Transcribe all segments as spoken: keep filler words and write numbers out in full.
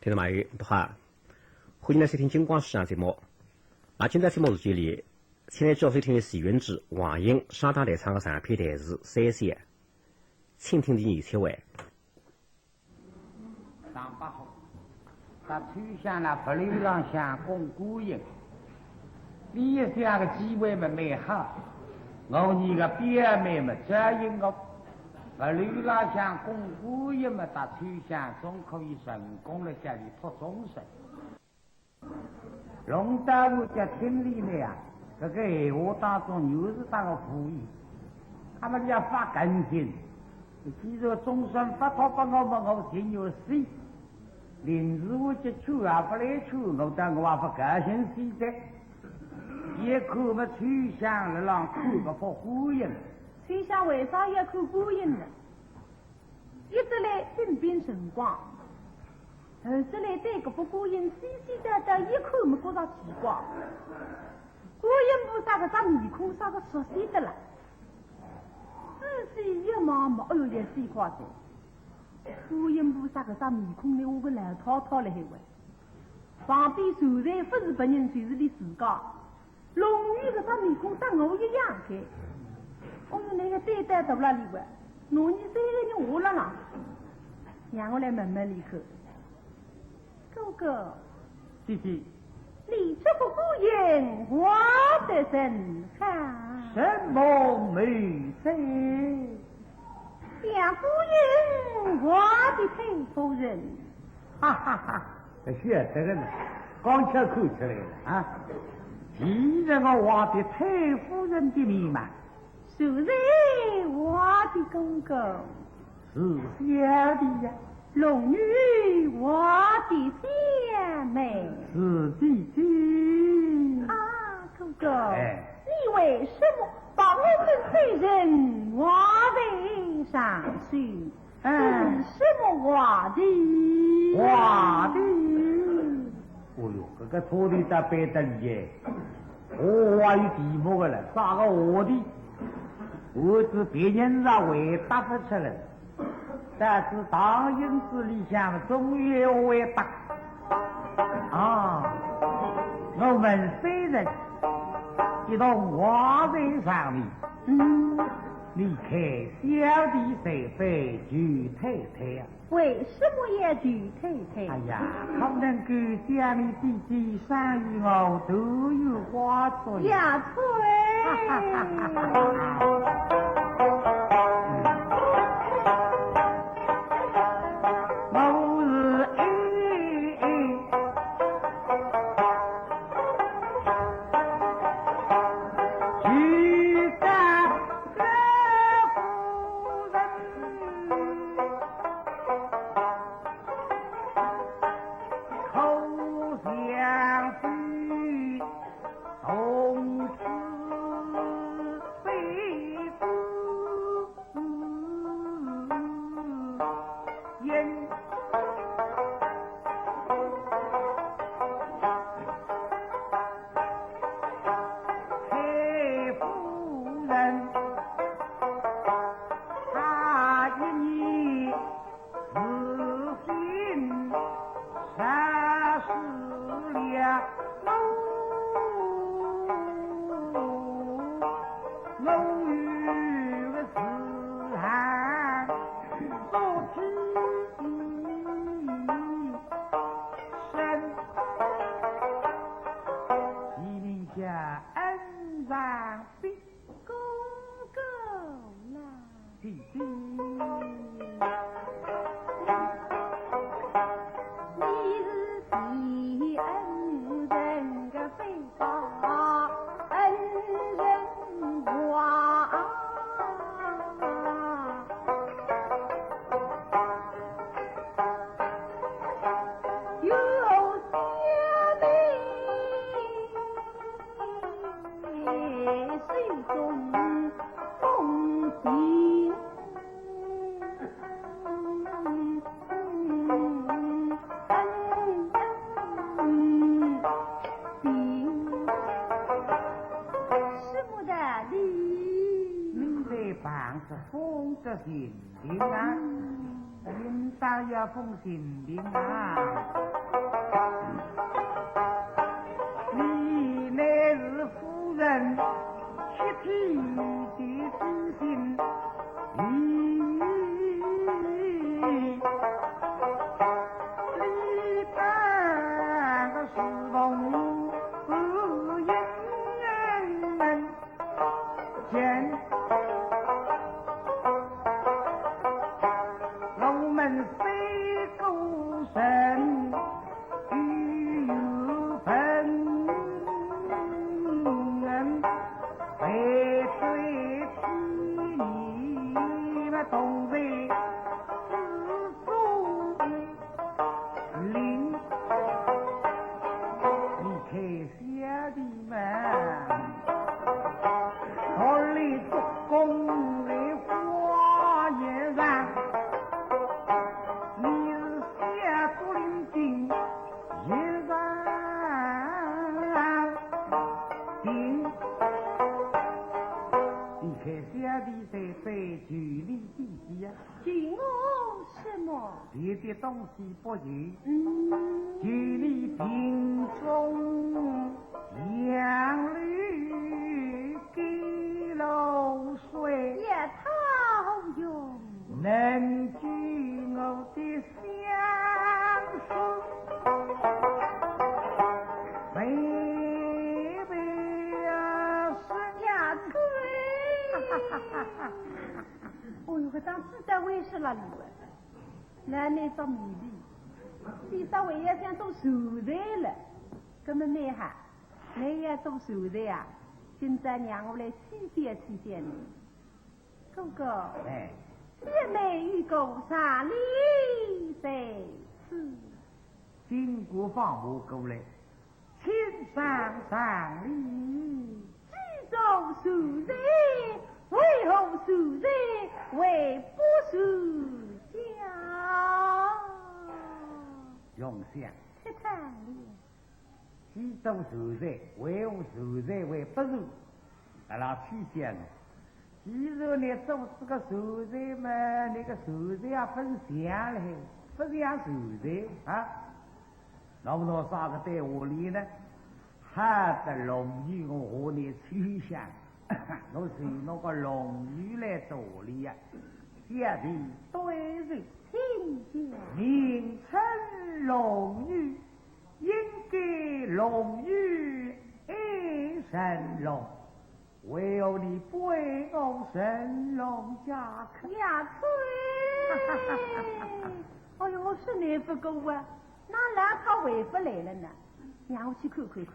听众朋友，大家好，欢迎来收听金光书场节目。啊，今朝节目时间里，请来教授听的徐云志、王英双档弹唱的长篇弹词《三笑》，请听第二七回。上八号，到秋香那屋里浪向供观音，你也想个机会嘛蛮好，我你个表妹嘛照应我，屋里浪向供观音嘛，到秋香总可以成功了，向伊托终身。 弄到我家厅里呢啊，搿个闲话当中原是当个无意，那么你要发感情，既然终身发托拨我嘛，我情愿死。临时我就去啊，勿来去，我当我也勿高兴死的。一看么，秋香辣浪看搿幅观音。秋香为啥要看观音呢？ 一则来分辨辰光，二则来对搿幅观音细细点点一看，没觉着奇怪。观音菩萨搿只面孔啥个熟悉的啦，仔细一望嘛，哎哟，也奇怪的。观音菩萨搿只面孔呢，我个老太太了海喂，旁边坐的勿是别人，就是伊自家。 龙女搿只面孔搭我一样个。哦哟，那个对待到哪里哇？侬你三个人我了啦？让我来问问伊看。哥哥，姐姐，你这个姑爷画得真好。什么美哉？像姑爷画的太夫人。哈哈哈。 晓得个呢，刚巧看出来了啊。既然我画的太夫人的面嘛，是谁画的哥哥？是小弟呀。龙女画的小妹。是姐姐。啊，哥哥，哎。你为什么把我们三人画在上首？ 哎。是什么话题？话题？哦哟，搿个话题倒板得厉害。我还有题目个了，啥个话题？我是别人是回答勿出来，但是唐寅时里向总有回答。啊，我们三人一同画在上面。嗯。 你看，小弟在拜舅太太啊。为什么要舅太太？哎呀，可能够小弟姐姐赏与我都有花种。呀，对。我是哎哎，舅家 老夫人，可想知，从此非故。 因太夫人，她一年自省，杀死了我，我与个自然 做主身。一名叫恩上宾。哥哥啦。姐姐。你是替恩人个非 恩人话，有些美，水中风景。 什么道理？你来碰着风这心病啊，应当要风心病啊。你乃是夫人七天的之心意，你半个是奉是因人。 见我们三个人与有份，背对天，你们同在四周。 林，你看下的嘛，我来做工来花一场，你是下竹林顶一场定。你看下的在在就你弟弟呀。 给我什么？别的东西不求，嗯。给你瓶中杨柳甘露水。也套用。能救我的相思，妹妹啊，是呀，对。哦哟，搿张纸单位是哪里个？ 那你做迷离，你稍微要想做秀才了，搿么蛮好，你要做秀才啊，今朝让我来取笑取笑你。哥哥，哎。姐妹有个长礼在此。金国放马过来，请上长礼。既做秀才，为何秀才还不出家？容相。吃长礼。既做秀才，为何秀才还不出？阿拉取笑呢。既然你做仔个秀才嘛，你个秀才也勿像了，勿像秀才啊。那么到啥个单位里呢？ 好得龙女我和你取笑，我是拿个龙女来做哩呀，小弟。对是，请讲。名称龙女，应该龙女爱神龙，为何你不爱我神龙驾客？呀，对。哎哟，我说你不够啊，那老太回不来了呢，让我去看看看。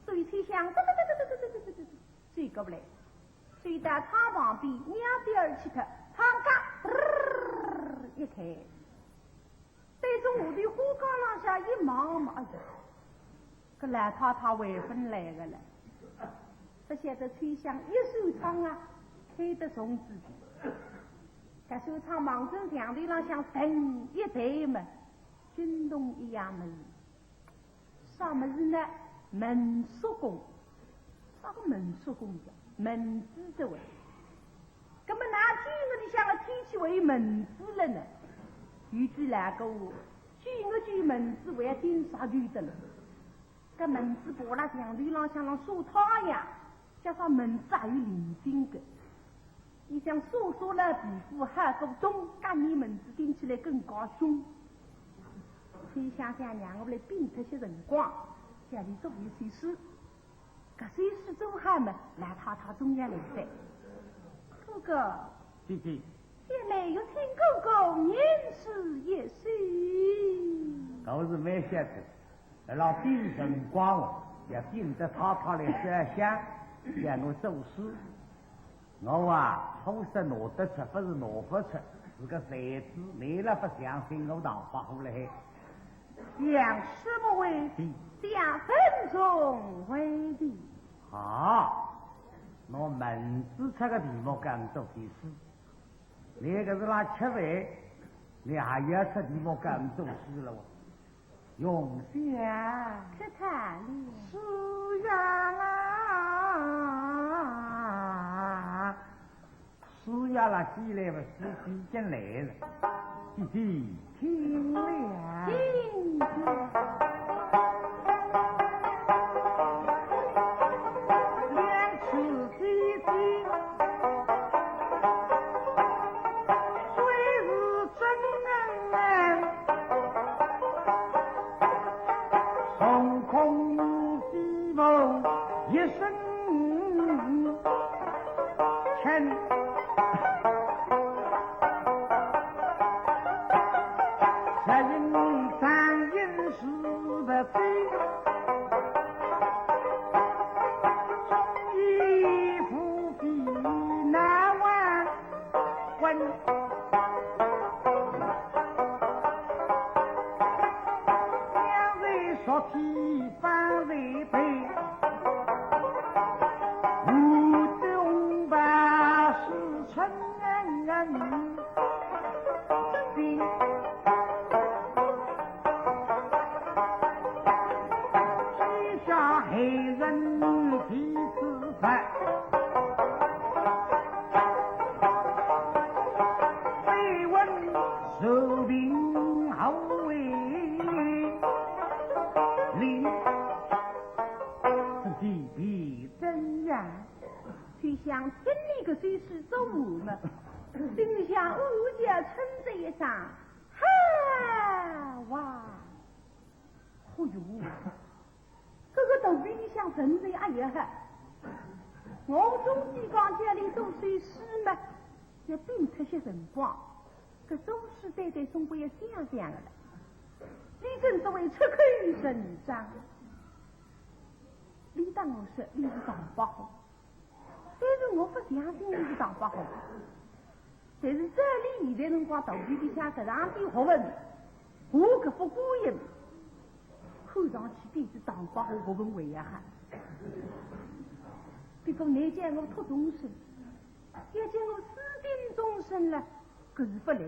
所以秋香，走走走走走走走走走走，走过来，走到窗旁边，让点儿去脱，窗盖，嘚儿一开，对着下头花架浪向一望嘛，哎呀，搿老太太回勿来个了。勿晓得秋香一扇窗啊，开得重仔点，搿扇窗望准墙头浪向腾一对嘛，金铜一样物事。 啥物事呢？门锁工。啥个门锁工叫？门子这位。那么哪天我里向个天气会有门子了呢？有句老古话，九月九门子还要顶十九的了。搿门子爬辣墙头浪向浪晒太阳，叫啥门子还有灵性的。 伊想晒晒了皮肤好过冬，隔年门子顶起来更加凶。秋香想让我来拼脱些辰光，叫伊做一首诗。搿首诗做好么，老太太总要来哉。哥哥，姐姐。姐妹有请哥哥吟诗一首。倒是蛮晓得，辣拼辰光哦，要拼得太太来烧香，让我作诗。 我啊，好是拿得出，不是拿不出，是个才子，你了不相信我唐伯虎了嘿。想什么为题？想分钟为题。啊，拿门子出个题目讲做题诗，你可是拿吃饭，你还要出题目讲做诗了哦。 容相。吃茶哩。是呀啦，是呀啦，起来吧，是已经来了。姐姐，听了。听了。生前，这人张英是不非，衣服比那碗滚。两人说起方为陪，无中不是成人。天下害人第四番。谁问受命后为令？自己必怎样？秋香听你个岁数做么么，心里向暗暗叫称赞一声，哈哇！哦哟， 搿个肚皮里向存在哎呀哈！我总是讲叫伊读书书嘛，要拼脱些辰光，搿读书对对总归要想想个了。伊真所谓出口成章，伊搭我说伊是唐伯虎，但是我勿相信伊是唐伯虎。 但是照伊现在辰光肚皮里向搿样点学问，我搿副官印，看上去比是唐伯虎学问还要好。不过倷叫我托终身，要叫我私定终身了，搿是勿来个。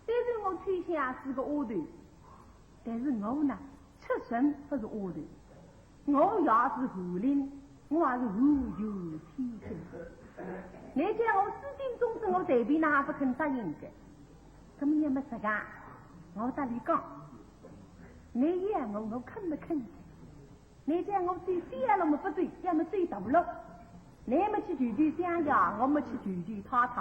虽然我秋香是个丫头，但是我呢，出身勿是丫头。 我也是翰林，我也是翰卷千金。倷叫我私定终身，我随便哪勿肯答应个。搿么也没实梗，我搭伊讲，倷要我，我肯勿肯？倷叫我走小路么勿走，要么走大路。倷么去求求相爷，我么去求求太太。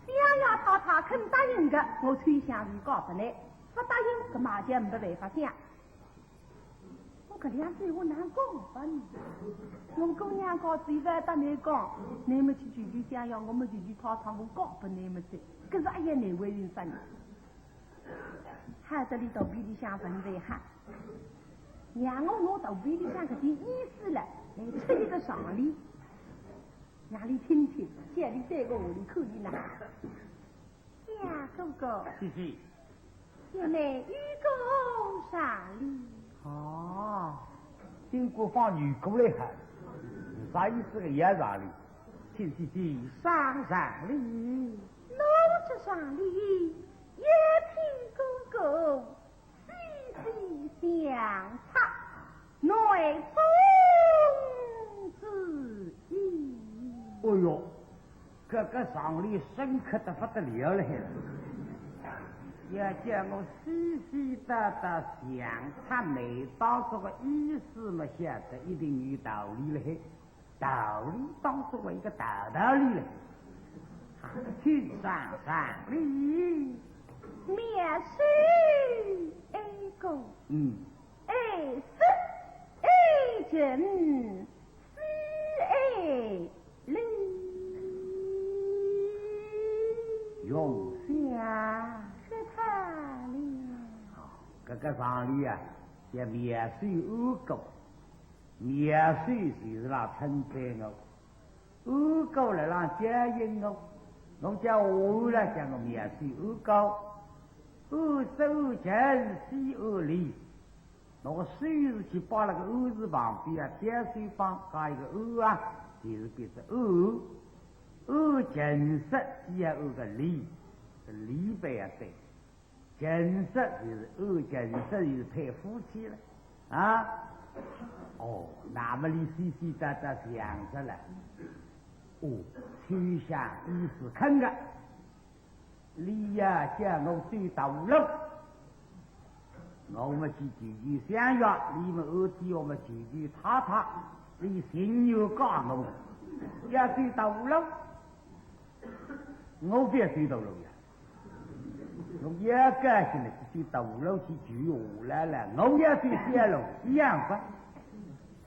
相爷太太肯答应个，我秋香就嫁拨倷；勿答应，搿么也没办法想。 我搿两句闲话哪讲法呢？我姑娘家子勿搭倷讲，倷么去求求相爷，我么求求太太，我讲拨倷么知，搿是哎呀难为情煞呢。害得伊肚皮里向勿是哈，让我拿肚皮里向搿点意思了，来出一个常理，让伊听听，叫伊对我屋里可以哪？ 呀，哥哥。姐姐。姐妹有个常理。哦，经过放牛过来哈，啥意思个也常理？请姐姐上常理。奴这常理，也听哥哥 细细详察，乃中之意。哎哟，搿个常理深刻得不得了了。要叫我细细搭搭详察，倷当中个意思么，晓得一定有道理了嘿。 道理当中个一个大道理了。请上上礼。妙手爱歌，嗯。爱诗爱情，诗爱礼。用心。说他哩。搿个上联啊，叫妙手爱歌。 妙手就是辣称赞我，爱歌辣辣教训我，我叫我了，叫我妙手爱歌，爱是爱情，诗爱礼。那个手是去摆辣个安字旁边啊，挑手旁加一个安啊，就是变成安。安情诗，只要安个礼，礼拜也对。 情诗就是安情诗，就是配夫妻了啊。哦，那么你细细搭搭想着了。哦，秋香意思肯个，你呀叫我走大路，我们去求求相爷，你们二弟我们求求太太，你情愿嫁我，要走大路，我不要走大路呀。 侬也高兴了，去走大路去求下来了，我也走小路一样吧。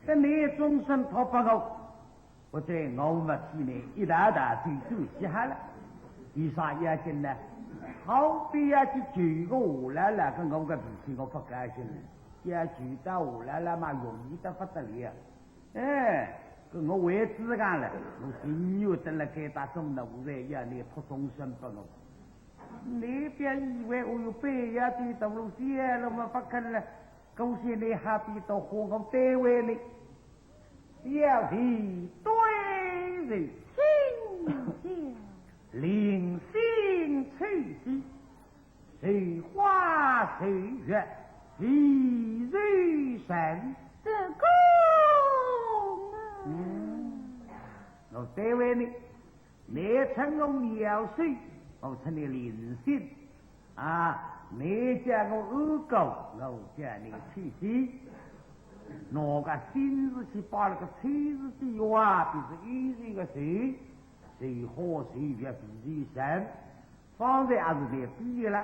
搿倷终身托拨我，或者我么替倷一道道走走歇歇了，有啥要紧呢？好比要去求个下来了，搿我个脾气我勿高兴了，要求到下来了嘛，容易得勿得了。哎，搿我为仔讲了，我情愿蹲辣该搭中了，我才要倷托终身拨我。倷覅以为我有必要对大路线了么勿肯了，姑且倷何必到花我单位呢？ 小弟对人，请讲。灵性出息，随花随月，随随神。这个嘛，嗯，我对问你，你称我妙手，我称你灵性。 啊，你叫我二哥，我叫你七喜。那个心字去把那个七字去挖，就是一字个水，水火水月比水神。方才也是在比喻了，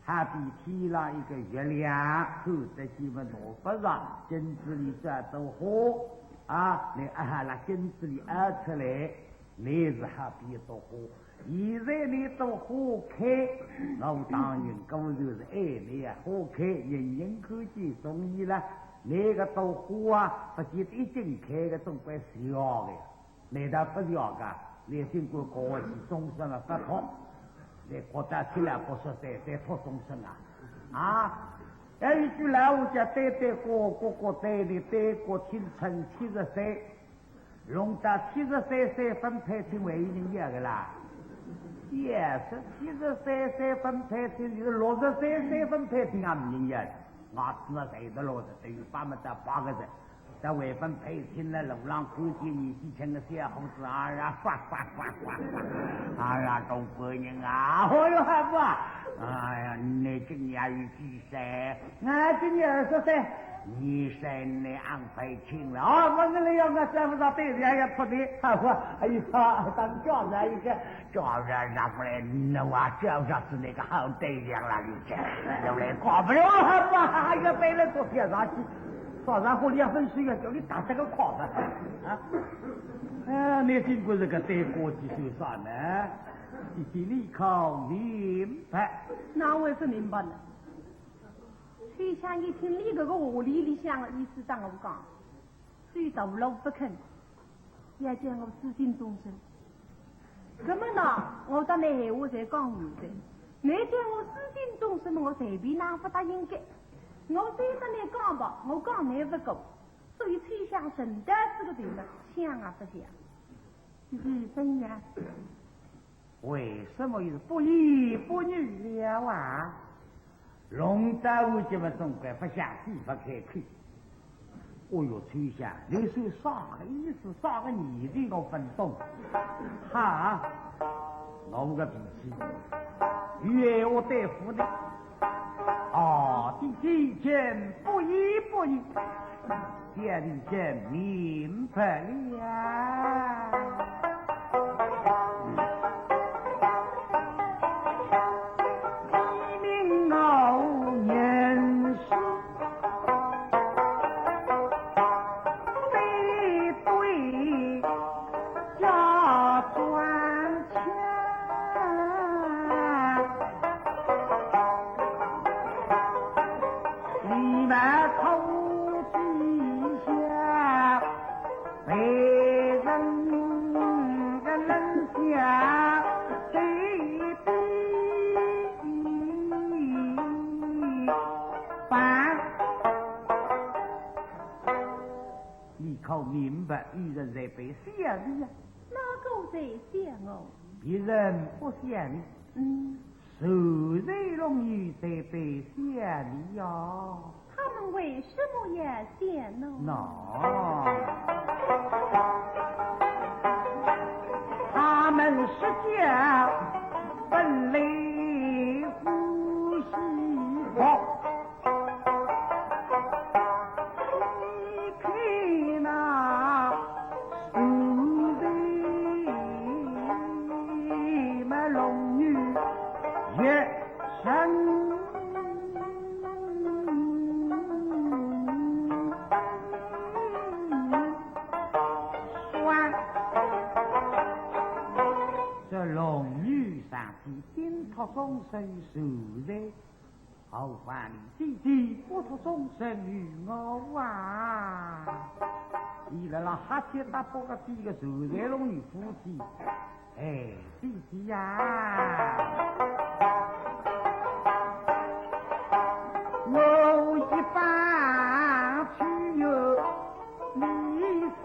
好比天上一个月亮，看得见么拿不着，镜子里照着火，啊，你啊，拿镜子里凹出来， 你是好比一朵花，现在你朵花开，我当然果然是爱你啊，花开人人看见中意了。你个朵花啊，勿见得一径开个，总归笑个呀。难道勿笑个？你尽管告我去，终身了勿脱，你觉得起来不说，再再托终身啊？啊，还有一句老话叫“对对过，过过对”，你对过青春七十岁， 弄到七十三岁分配清还有人要个啦？也是七十三岁分配清，就是六十三岁分配清也没人要个。伢子嘛，侪得六十，等于八么到八个人，但还分配清了，路浪看见年纪轻个小伙子，哎呀，呱呱呱呱呱，哎呀，中国人啊，哦哟，好不啊？哎呀，你今年有几岁？ 我今年二十岁，你说你安排清了啊？我跟你要，我算不上对象要出的，哈哈，哎呀，当家人一个，家人拿过来，那我叫上是那个好对象了，你这，要来搞不了了，哈哈，还要背了做别上去，早上和你要分手要叫你打这个款子啊？啊，你经过这个对过去受伤呢，弟弟你可明白？哪会是明白呢？ 秋香一听俚搿个话里里向个意思搭我讲，虽大老勿肯，也叫我私定终身。搿么呢，我搭倷闲话侪讲完哉，倷叫我私定终身么，我随便哪勿答应个。我再搭倷讲吧，我讲倷勿过，所以秋香沉得仔个头呢，想也勿想。你怎样？ 为什么又是不言不语了啊？弄到我这么总归不下去，不开口。哦哟，秋香，你是啥个意思，啥个意思，我不懂。哈，我个脾气，有闲话对付你。 啊，弟弟真不依不依，爹爹真明白了。你命我年少，你对 家转前，你们头底下被人个冷笑对比吧。 你可明白，有人在背笑你呀？哪个在笑我？别人不笑你，嗯，谁在弄你在背笑你呀？他们为什么要笑我？喏，他们是叫本来欢喜我。 你看那时辰么，龙女也生。终身受罪，何况你姐姐不出终身于我啊！你辣辣瞎七搭八个这个受罪弄你夫妻，哎，姐姐呀，我一旁去哟，你心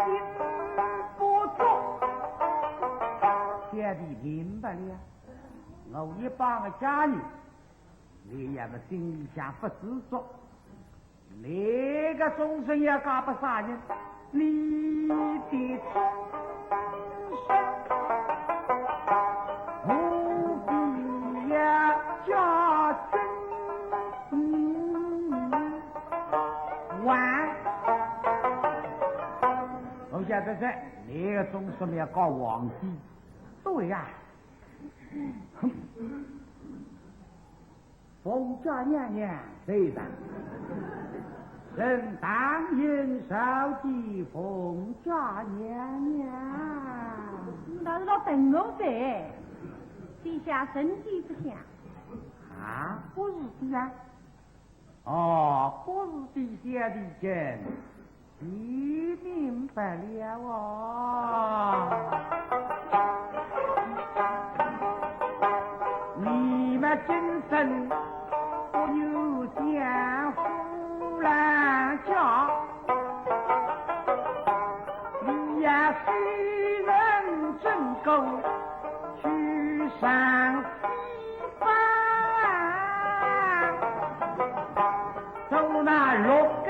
不足，姐姐明白了。 我一旁个家人，你要么心里向勿知足，你个终身要嫁拨啥人？你的终身，何必要嫁给我？我晓得噻，你个终身要嫁皇帝。对呀， 凤家娘娘在上，臣当今朝的凤家娘娘。那是老等我在，这下神机不响。啊？不是的呀。 哦，不是的，小弟君，你明白了哦。你们今生不由江湖来叫，你呀，虽然真够 去上西方，做那六根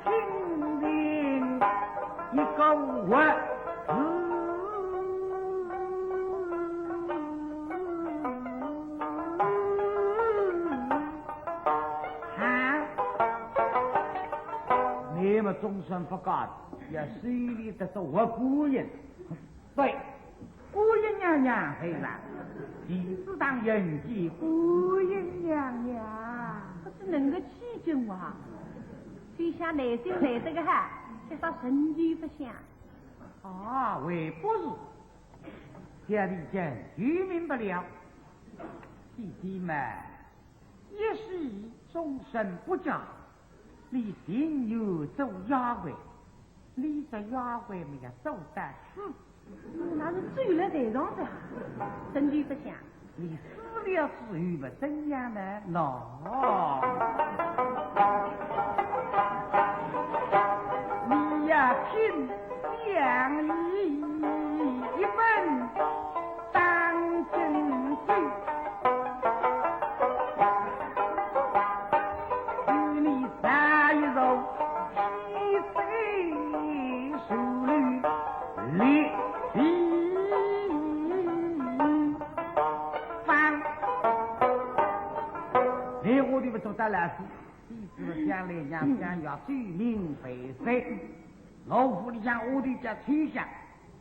清净一个活字。啊，你们终身不嫁的，要收你得做活姑爷。 对，姑爷娘娘，对了，弟子当迎接姑爷娘娘。不是能够气劲哇？这下耐心来得个哈，这啥神机不响。啊，还不是，小弟君就明白了。弟弟们，一世终身不嫁，你情愿做丫鬟， 你这丫鬟么要做到死。那是走了台上的啊，真的不像。你死了之后么怎样呢？喏，你呀，听相爷一本当真经。 与你三人手牵手入丽地方。你我的不做得了事，弟子将来娘将要救命回水。 我府里向丫头叫秋香，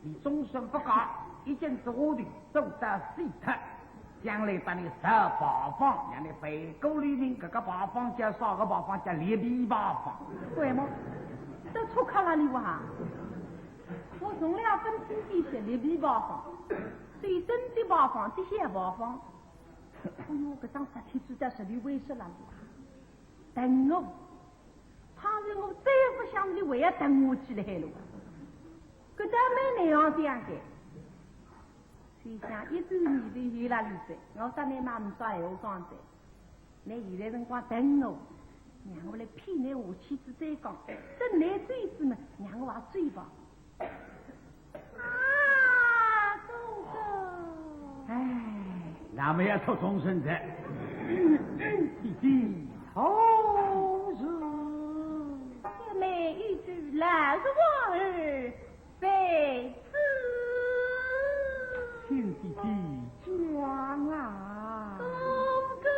你终身不嫁，一径做丫头做到死脱，将来把你造牌坊，让你背过黎明，搿个牌坊叫啥个牌坊？叫立皮牌坊。为么？这出卡拉里哇？我从来分清楚些立皮牌坊，对真的牌坊，这些牌坊。哎哟，搿张石帖子叫十里为什了？等我。 倘若我再勿想，你还要等我起来了。搿倒蛮难样想个。就像一转念头有了理解，我搭你妈没啥闲话讲哉。你现在辰光等我，让我来骗你下去仔再讲，等你走仔嘛，让我也走吧。 啊，哥哥。哎，那么要出终身哉。弟弟，何事？姐妹一句，老实话儿，在此。请弟弟讲啊。哥哥。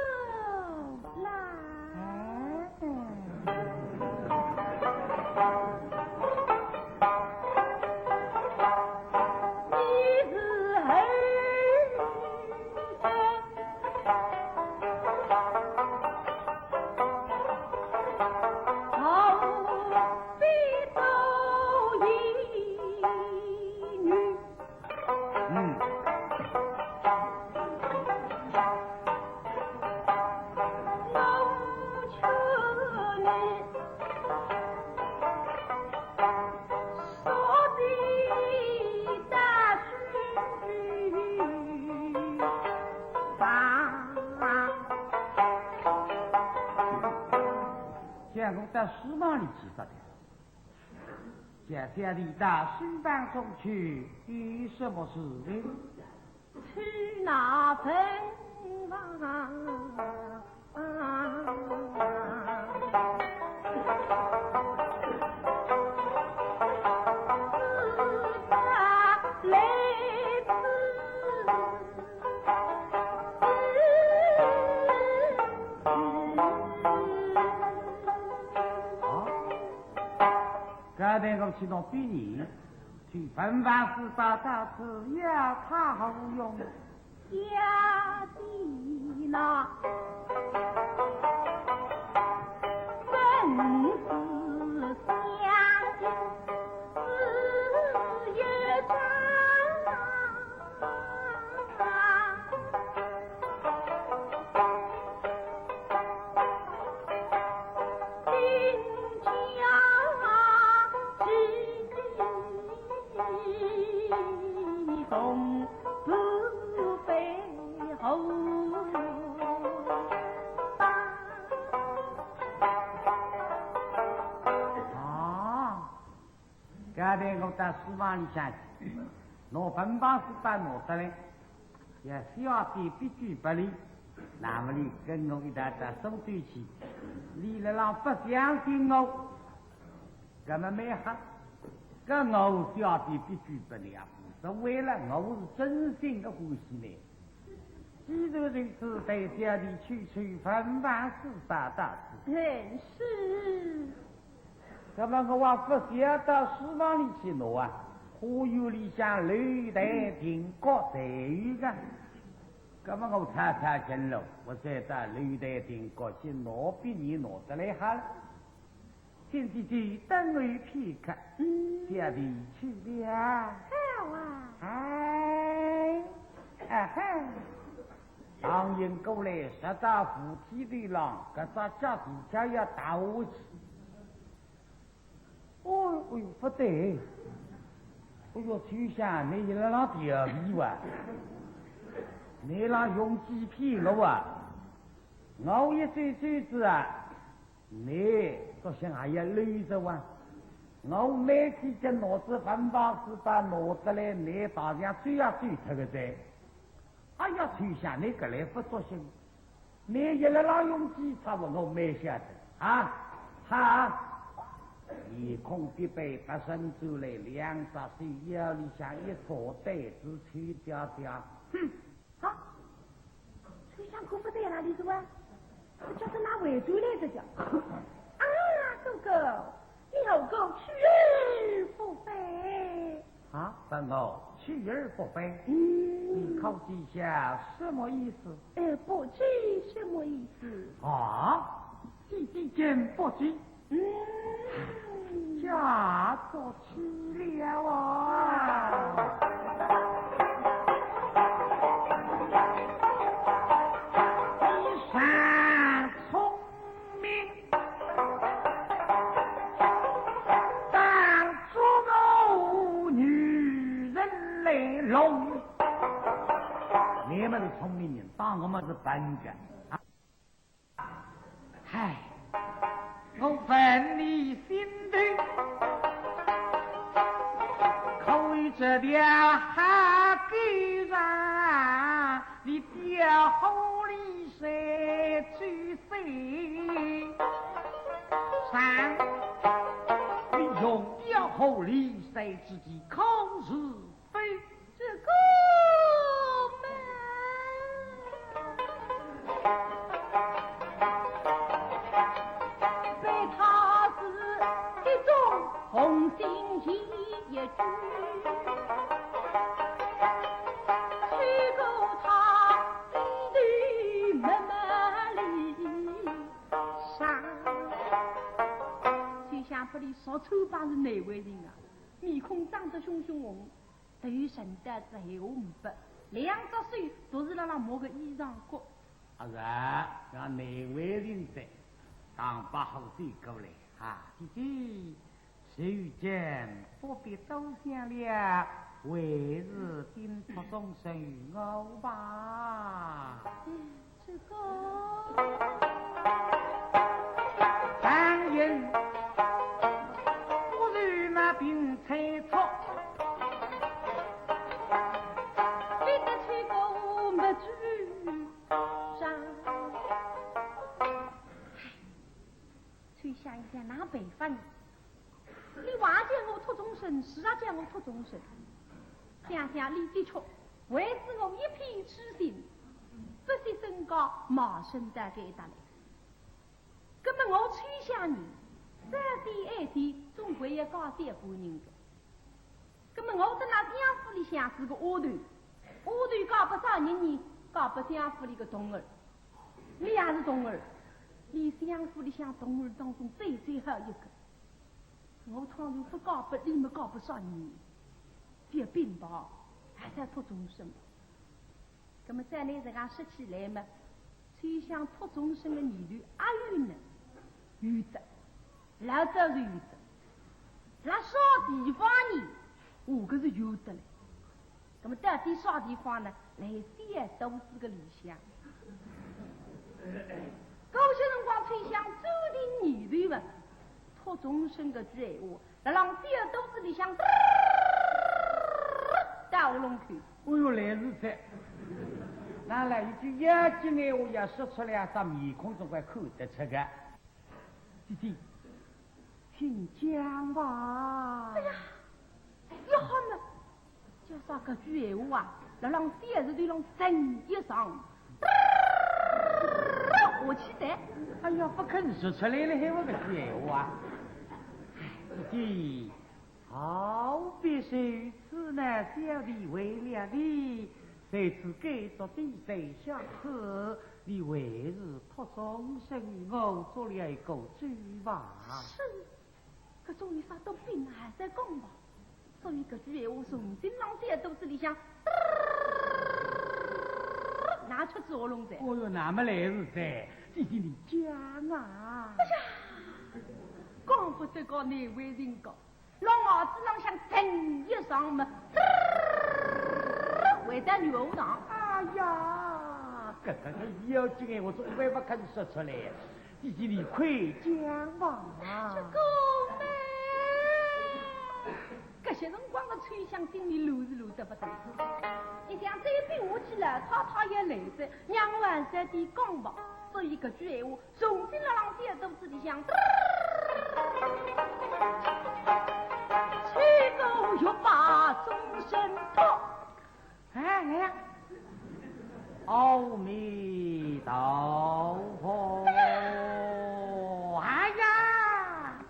叫我到书房里去说的。叫小弟到书房中去，有什么事情？去拿文房。 啊，刚才我去拿笔呢，去文房四宝到此要他何用？ 家的那本是相信自有章。 啊，刚才我到书房里向去，拿文房四宝拿得来，要小弟笔据拨俚，那么俚跟我一道到苏州去，俚辣浪勿相信我，搿么蛮好，搿我小弟笔据拨俚也无所谓了，我是真心的欢喜呢。既然如此，待小弟去取文房四宝到此。嗯，是。 那么我还勿晓得书房里去拿啊，花园里向楼台亭阁侪有个。那么我抄抄近路，我再到楼台亭阁去拿笔呢拿得来好了。见姐姐等我片刻，嗯。小弟去了。好啊。哎，啊哈。 唐寅过来，实在扶梯头浪，搿只脚底下要踏下去。哦，哎哟，勿对，哎哟，秋香，倷辣浪调皮哇？倷辣用计骗我啊？我一走走仔啊， 倷作兴还要溜着哇？我每天就拿仔文房四宝拿得来，倷大家走也走脱个哉。哎呀，秋香，倷搿来勿作兴，倷一辣浪用计策，我蛮晓得啊。哈，面孔别白，拔身转来，两只手腰里向一插，对仔秋香讲，哼， 啊，秋香看勿对哪里是哇？搿叫是哪回转来这叫？啊，哥哥，你何故去而不返？啊，问我去而不返？嗯。你口气下什么意思？呃，不知什么意思。啊，姐姐竟不知？ 嗯，嫁作去了啊！你尚聪明，当作我女人来弄。你们是聪明人，当我们是笨人啊！ 唉，我问你心头，可有这条好狗肠，你调虎离山之计上？你用调虎离山之计，可是 非。这个嘛，被他是一种红心一句，吹过他的没没里上。秋香拨俚说穿吧是难为情啊，面孔涨得熊熊红。 头沉得只闲话呒不，两只手都是辣辣摸个衣裳角。啊是啊，让难为情哉，唐伯虎走过来，啊，姐姐，如今不必多想了，还是叮嘱众生我吧。这个。想一想，哪办法呢？俚话叫我托终身，是啊，叫我托终身。想想俚的确为仔我一片痴心，不惜身家卖身到该搭来。那么我秋香呢，早点晚点总归要嫁小官人的。那么我在那相府里向是个丫头，丫头嫁拨啥人呢？嫁拨相府里个童儿。俚也是童儿，俚相府里向童儿当中最最好一个。我倘若不嫁拨俚么，嫁拨啥人呢？覅禀报，还是要托终身。那么照倷实梗说起来么，秋香托终身的念头阿有呢？有的，老早就有的。那啥地方呢？哦，搿是有的嘞。那么到底啥地方呢？辣小肚子个里向。搿歇辰光秋香转定念头么，托终身搿句闲话，辣浪小肚子里向，到喉咙口。哎哟，来事哉！哪哼一句要紧闲话要说出来，啥面孔总归看得出个。姐姐，请讲吧。哎呀，要好么，叫啥搿句闲话啊，辣浪小肚头浪沉一沉，下去哉。哎呀，不肯说出来了，还有搿句闲话啊。姐姐， 何必如此呢？小弟为了你，在此该做的在下客，你还是托终身与我做了一个主吧。是，搿种有啥都禀还在讲吧。所以搿句闲话从今浪小肚子里向，拿出喉咙哉。哦哟，那么来事哉，姐姐你讲啊。哎呀，讲勿得个难为情个。 辣浪耳朵浪向沉一沉么，回到软喉上。哎呀，搿个要紧闲话总归不肯说出来，姐姐你快讲吧。这个嘛，搿歇辰光个秋香心里乱是乱得不得了。一想再逼下去了，太太也来哉，让我还是点讲吧。所以搿句闲话 从今辣浪小肚子里向，吹过欲把终身托。哎，来呀！阿弥陀佛！哎呀，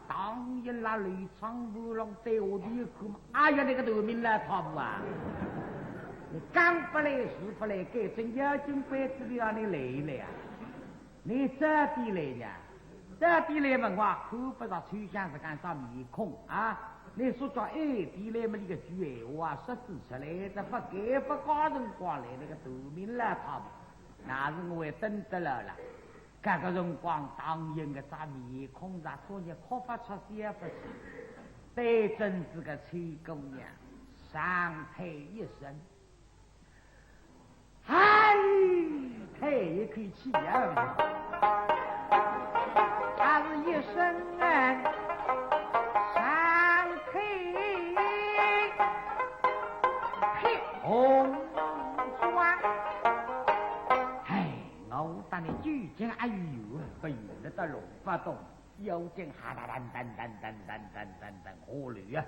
唐寅勒里唱不拢对我的苦嘛，哎呀，那个头名来他不啊？你讲不来，说不来，该真要紧关子里让你来一来啊！ 你早点来呀？早点来么，我也看不着秋香是干啥面孔啊？你说叫晚点来么，你个句闲话说仔出来，这不该不该辰光来，那个头名来他，那是我也等得了了。搿个辰光，唐寅个只面孔上，昨日哭不出，笑不出，对准仔个秋姑娘，长叹一声。 唉，叹一口气呀，啊是一声啊，长叹，撇红妆。唉，我当年究竟还有缘不有的，到龙发洞，要紧哈哒噔噔噔噔噔噔噔噔下来呀。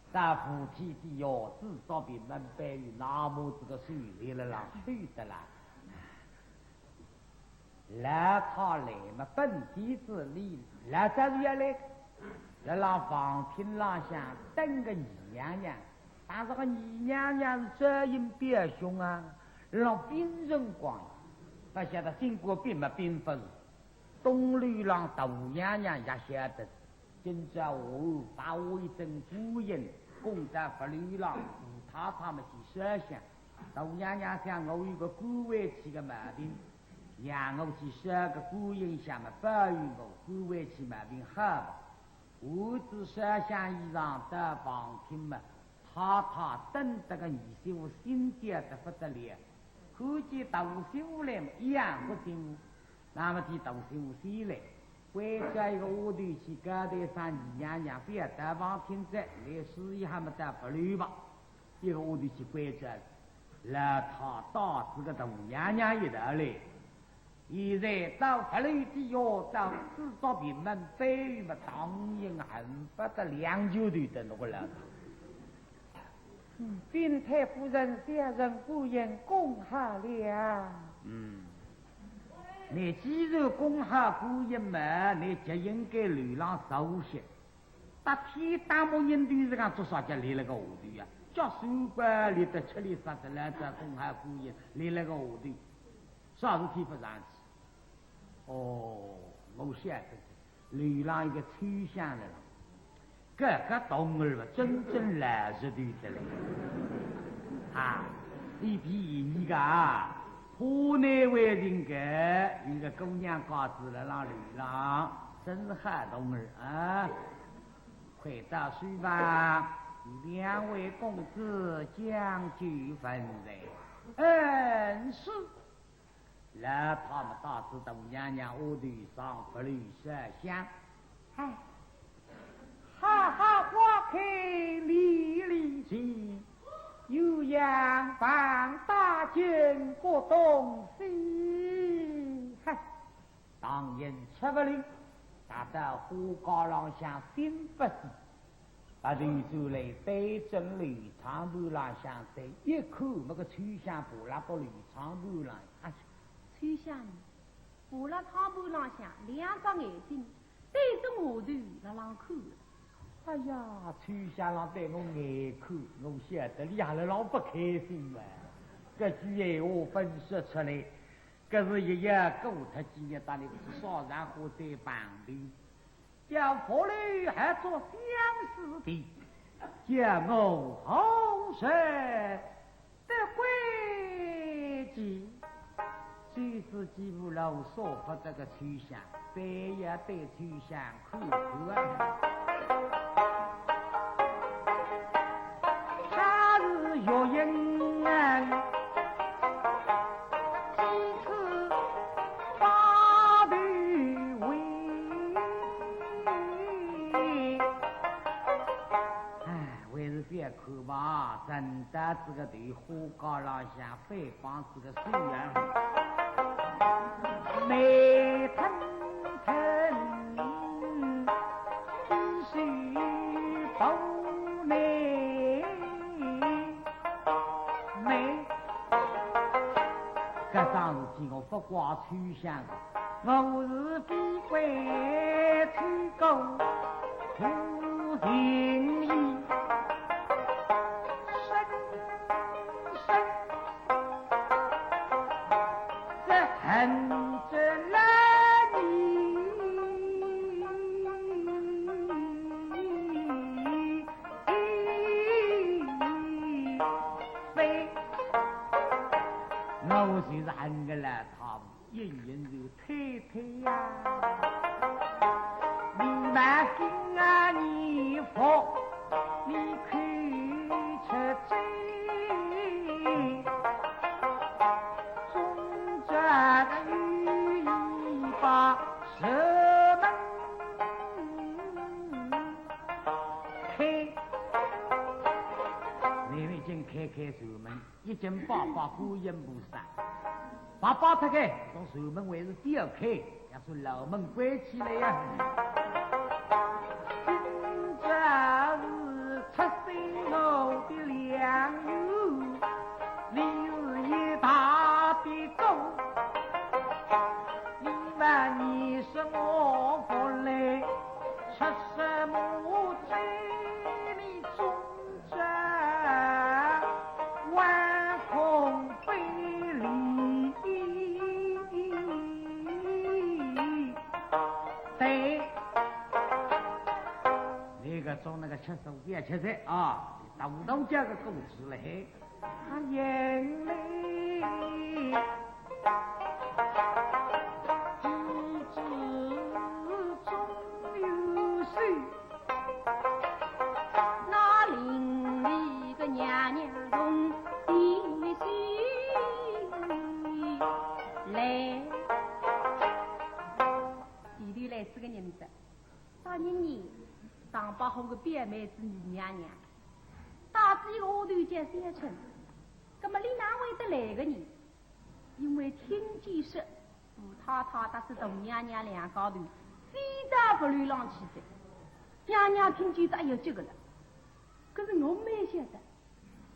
到扶梯底下，至少比门板有那么子个水流了浪去的啦。老太来么，本底子里老早就要来，辣浪房厅浪向等个二娘娘，但是个二娘娘是嘴硬表兄啊，辣浪屏辰光，不晓得经过屏么屏勿住。东楼浪大娘娘也晓得。 今朝下午把我一尊观音供到佛楼浪，五太太么去烧香。大娘娘想我有个肝胃气个毛病，让我去烧个观音香么保佑我，肝胃气毛病好吧。我只烧香以上到旁听么，太太等得个二媳妇心焦得不得了，看见大媳妇来么，一样不进屋。 那么替大师傅先来，关照一个丫头去交代声二娘娘，覅到旁听哉，来试一下么到佛楼吧。一个丫头去关照，老太带仔个大娘娘一道来。现在到佛楼底下，到四道屏门背后么，当然恨不得两拳头得拿牢。嗯，禀太夫人，小人姑爷恭贺了。嗯，你既然恭贺姑爷嘛，你就应该楼浪坐歇。 白天打木人头是讲做啥叫立了个下头啊？叫算盘立得吃力煞得了，这恭贺姑爷立了个下头，啥事体勿上去？哦，我晓得，楼浪一个秋香了啦。搿个童儿啊，真正来实头的嘞。啊，伊第一个啊，怕难为情个，一个姑娘家子了浪楼浪，真是好童儿啊。 快到书房，与两位公子讲究分寸。嗯，是。老太太带仔大娘娘下头上佛楼烧香。哎，花好花开，丽丽静，鸳鸯放大，金谷东西。嗨， 当然吃勿落，踏到花架浪向心勿死，拔头转来对准楼窗盘浪向再一看，搿个秋香爬辣到楼窗盘浪，哎呀，秋香爬辣窗盘浪向，两只眼睛对准下头辣浪看。哎呀，秋香浪对我眼看，我晓得伊也辣浪勿开心嘛。搿句闲话朆说出来， 搿是一夜过脱几日，当然是烧上火再碰头。叫佛楼合作相思的，叫我何时得归期？谁知几步路说不得个秋香，对呀对秋香 看看啊，她是月影啊，几次把头回。哎，还是覅看吧，真的这个头花架浪向 飞棒子个手啊，美腾腾，一手抱内美。搿桩事体我勿怪秋香个，我是比关秋香无情义，深深 这恨着了你。非，我就是恨个了他，隐隐就推推呀。你那心啊，你佛，你口出嘴。 中间有一把扇门开，你们已经开开扇门，已经把把观音菩萨，把把他开，从扇门还是不要开。 要是牢门关起来呀。今朝是出生我的良缘，你是一大的功，你问你是我不来，出什么罪？你总 这万红非礼。对，那个种那个吃素不要吃菜啊，大道家个故事嘞。 他眼泪，一直总有水。那伶俐个娘娘从地心来。前头来仔个人哉，啥人呢？唐伯虎个表妹子二娘娘。 带仔一个丫头叫小春，葛末俚哪会得来个呢？因为听见说，太太搭仔大娘娘两家头，飞到屋里浪去哉。娘娘听见仔，哎呀，这个了。可是我蛮晓得，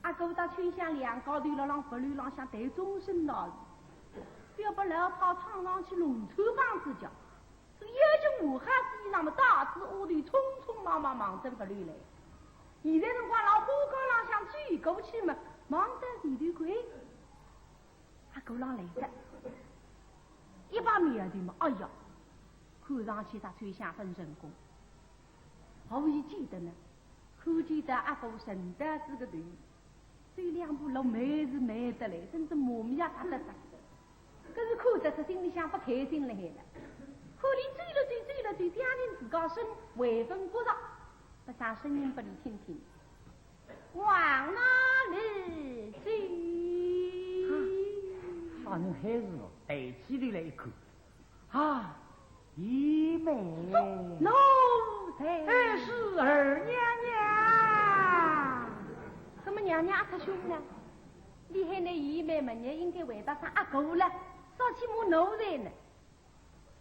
阿哥搭秋香两家头辣浪屋里浪向谈终身大事，覅拨老太冲上去弄臭棒子叫。 所以要紧换好仔衣裳么，带仔丫头匆匆忙忙望准屋里来。现在辰光，辣花架浪向走过去么，望到前头看，阿哥勒浪来哉，一把苗头么，哎呀，看上去搭秋香勿成功。何以见得呢？看见仔阿哥沉倒仔个头， 走两步路慢是慢得来，真是磨磨呀哒哒哒。可是看得仔心里向勿开心了海了。看俚走了走，走了走，想念自家身为文不弱，勿啥声音拨俚听听。往哪里去？啊，啥人喊是我？抬起头来一看， 啊，姨妹。奴才。哎，是二娘娘。怎么娘娘阿太凶呢？俚喊俚姨妹么，俚应该回答声阿哥了，啥体骂奴才呢？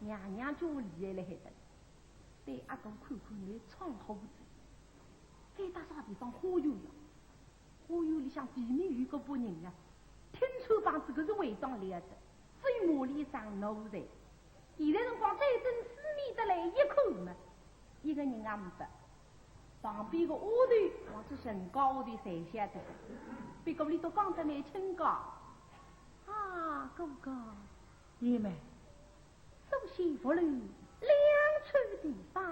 娘娘就厉害了海得，对阿哥看看，俚闯祸哉。该搭啥地方花园呀？ 花园里向避免有个别人啊，听穿帮仔搿是违章了的，所以骂俚一声奴才。现在辰光对准四面搭来一看嘛，一个人也没得，旁边个丫头望仔身高头侪晓得，不过俚笃讲得蛮清个。啊，哥哥， 姨妹。首先屋里两处地方，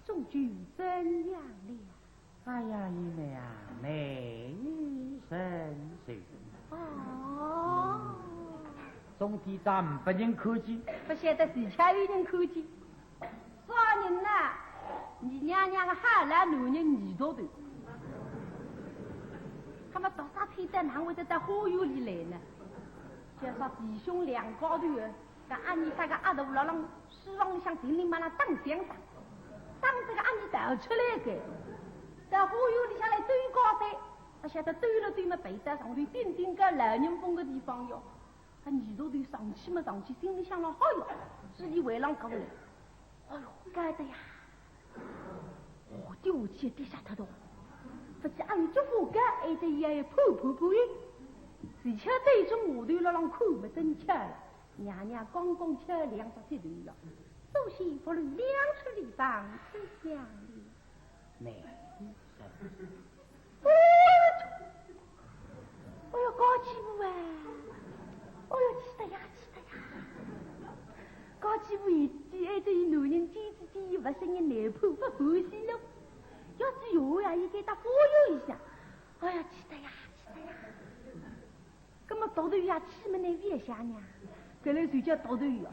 总究怎样了？哎呀，姨妹啊，难以承受。哦。总抵账勿拨人看见。勿晓得是勿是有人看见。啥人呢？你娘娘个好老男人二大头。那么到啥天再哪会得到花园里来呢？叫啥弟兄两家头啊， 搿阿二搭个阿大辣浪书房里向叮铃嘛啦打相打，打得个阿二逃出来个，到花园里向来兜家噻，勿晓得兜了兜么，背到上头顶顶个老人风个地方哟。搿二大头上去么上去，心里想了，哎哟，是俚回浪过来。哎哟，该得呀！ 哦，跌下去跌煞脱个。勿知阿有脚步个，还得伊还要pushu pushu伊。而且对准下头辣浪看么真巧了，娘娘刚刚巧两只脚头呀，首先屋里两处地方，怎样哩？难以承受。哎哟，哎哟，高起步哎！哎哟，气得呀，气得呀！高起步一记，还得伊男人尖尖尖，勿声音难破，勿欢喜了。 要是有呀，伊该搭忽悠一下。哎呀，气得呀，气得呀！葛么独头呀，气么难勿想呀，搿来就叫独头呀。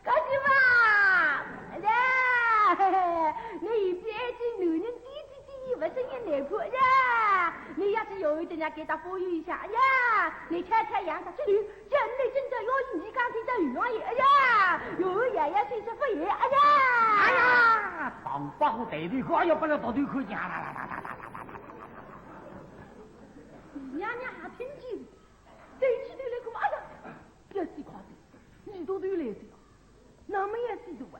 高师傅啊，哎呀，你一边爱这男人，弟弟弟弟，勿声音难破呀。你要是有一点呀，该搭忽悠一下，哎呀，你看看样子，这里 真的真的要你讲起这女王爷，哎呀，有爷爷谁是不爷，哎呀！哎呀，唐伯虎抬头看，要拨俚倒头看见，啦啦啦啦啦啦啦啦啦啦。娘娘还听见，抬起头来看，哎呀，要死快哉，二大头来哉呀，那么也死的哇，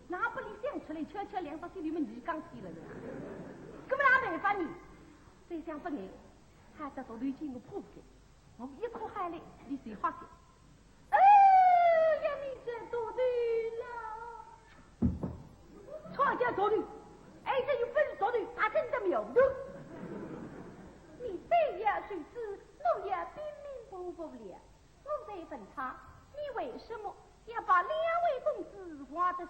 那拨俚想出来，巧巧两只手头么，你讲起了呀，根本也没法呢，再想勿来，还得倒头见个破开。 我一哭喊嘞，你谁发现？哎呀，你这大头了！错叫大头，哎，这又不是大头，他真的苗头。你非要如此，我也拼命不服了。我再问他，你为什么要把两位公子挖得如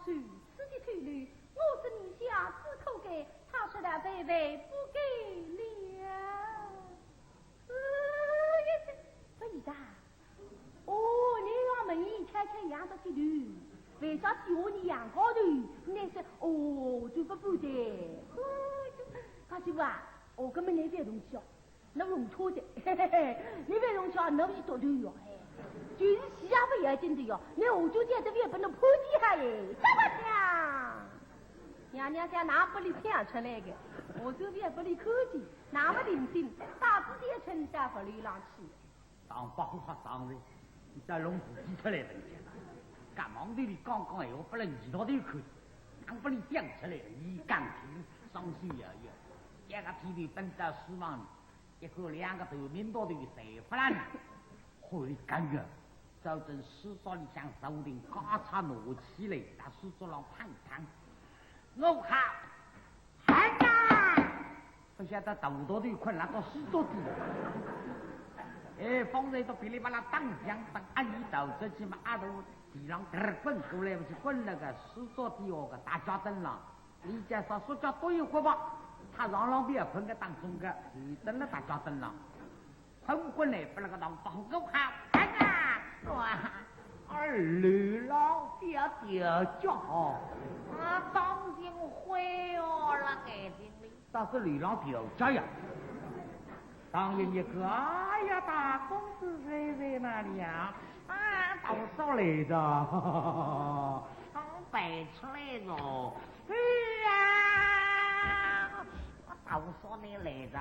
此的透露？我是你下次可给，他说他万万不给了。 哎呀，这，这一打。哦，你让门一开开，养到起头，为啥体我你养高头？你是，哦，就不不的。哦，这，高师傅啊，哦，根本你别动气哦，那弄错的，嘿嘿嘿，你别动气啊，那是多头哟，嘿，就是气啊不要紧的哟，你我就觉得也不能破的哈耶，怎么讲？娘娘家拿不里抢出来的，我就也不里看见。 那么定心，打仔点寸到河里浪去。打把火发生哉，你再弄自己出来等去。干忙的你刚刚闲话拨了耳朵头看，刚拨你讲出来，你讲听，伤心摇摇。一个剃头奔到书房里，一看两个头名大头侪勿来，火里干个，照正书桌里向手定家差拿起来，到书桌浪拍一拍。我好，喊呐！ 勿晓得大大头困辣到书桌底。哎，方才都噼里啪啦打响，打阿姨倒出去嘛，阿头地浪嘚儿滚过来，勿是滚辣个书桌底下个大脚凳浪。李家少说叫多一会吧，他上浪边困个当中个，就蹲辣大脚凳浪。 昏昏来，拨了个当当，我好看啊！哇，二楼老表调教哦，啊，当心灰哦，辣眼睛里。但是楼浪调教呀，当然一个，哎呀，大公子在在哪里呀？啊，大嫂来着，刚摆出来着。哎呀，大嫂你来着，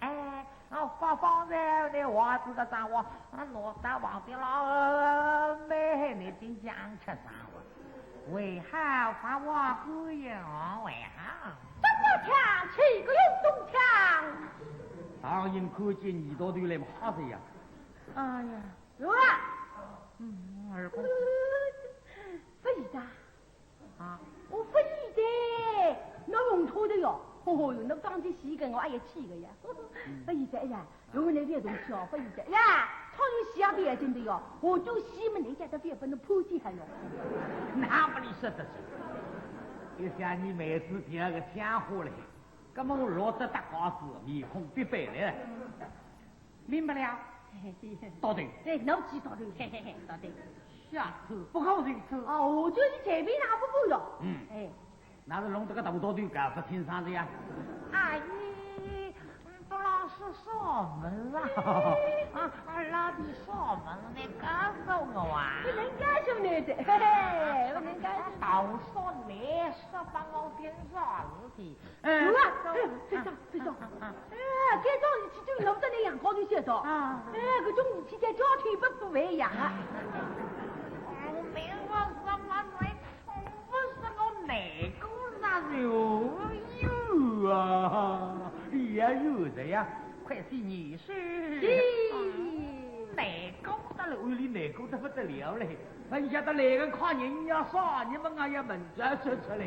哎。 啊，方方才那话子个张话，啊，拿到房间了，没你真讲吃啥话？为好发话不言为好？怎么抢？起个运动抢？唐寅看见耳朵头来嘛，吓死呀！哎呀，有啊，嗯，二公子，不是的。 啊，我勿晓得，侬弄错的哟。哦哟，侬当时死个，我哎呀气个呀。勿晓得，哎呀，有人来别动气哦，勿晓得呀，超有死也勿要紧的哟，我就死么，人家都别拨侬破解还哟。那么你说得是，一想你妹子第二个讲话嘞，那么我落得大高子，面孔别白了。 明白了。嘿嘿嘿。到底。哎，侬知道的。嘿嘿嘿，到底。下次不考这次。哦，我就是随便哪不不了。嗯。哎。那是弄这个大大的搞不清爽的呀。阿姨，嗯，不老是锁门啊。啊，啊，老弟锁门，你告诉我啊。不能告诉你的，嘿嘿，不能告诉你。到时候你说把我听着了的。 哎，有啊，哎，非常，非常。哎，该种事体就弄得那样高头写着。啊。哎，搿种事体在交通不不一样啊。我没我什么来，我不是我哪个那有有啊，也有的呀，快些你是。是。哪个得了，屋里哪个得不得了嘞？ 哎呀，他来个看人要杀，你们俺也门子出出来了。